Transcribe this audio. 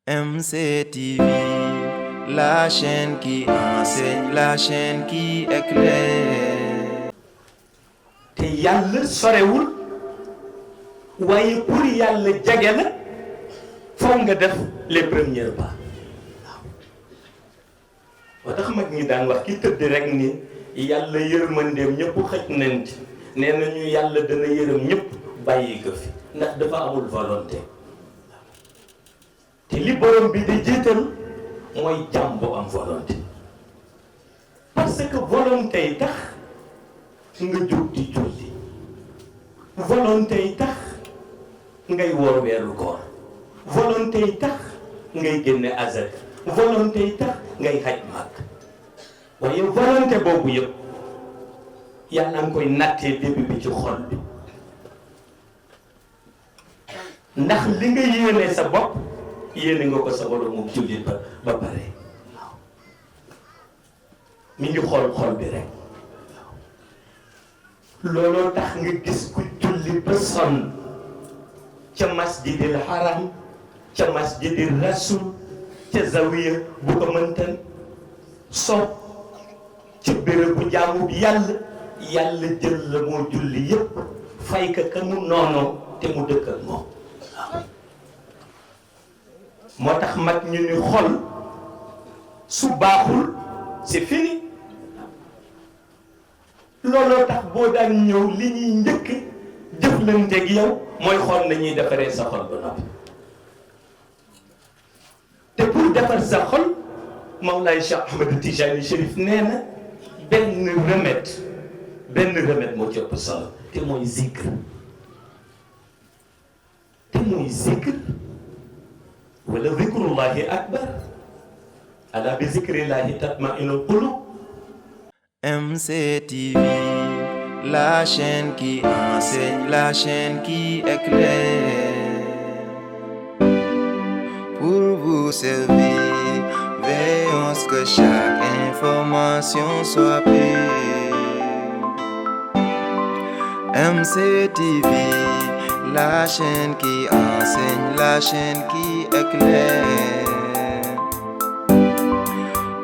MCTV, la chaîne qui enseigne, la chaîne qui éclaire. te yàlla sorewul waaye pour yàlla jege la foog nga def les premiers pas waaw moo tax mag ñi daan wax ki tëdd rek ni yàlla yërmandeem ñëpp xëj nañ ci nee nañu yàlla dana yërëm ñëpp bàyyi ko fi ndax dafa amul volonté te li borom bi di jiital mooy jàmm bu am volonté parce que volonté yi tax nga jóg di julli volonté yi tax ngay woor weeru koor volonté yi tax ngay génne azak volonté yi tax ngay xaj màgg waaye volonté boobu yëpp yàlla nga koy nattee début bi ci xol bi ndax li nga yéene sa bopp yéene nga ko sa moromu jullit ba pare waaw mi ngi xool xol bi rek looloo tax nga gis ku julli ba sonn ca masjidil haram ca masjidil rasul ca zawiya bu ko mëntan soob ca béréb bu jaamu bi yàlla jël la moo julli yépp fay ka mu noonoo te mu dëkk ak moom moo tax mag ñu ni xol su baaxul c'est fini looloo tax boo daan ñëw li ñuy njëkk jëflanteeg yow mooy xool nañuy defaree sa xol ba noppi te pour defar sa xol Mawlaay Cheikh Ahmed Tijani Chérif nee na benn remède moo ci ëpp solo te mooy zikr wala zikrullahi akbar ala bi zikrillahi tatma'innul qulub. MCTV, la chaîne qui enseigne, la chaîne qui éclaire. Pour vous servir, veillons à ce que chaque information soit pure. MCTV, la chaîne qui enseigne, la chaîne qui éclaire.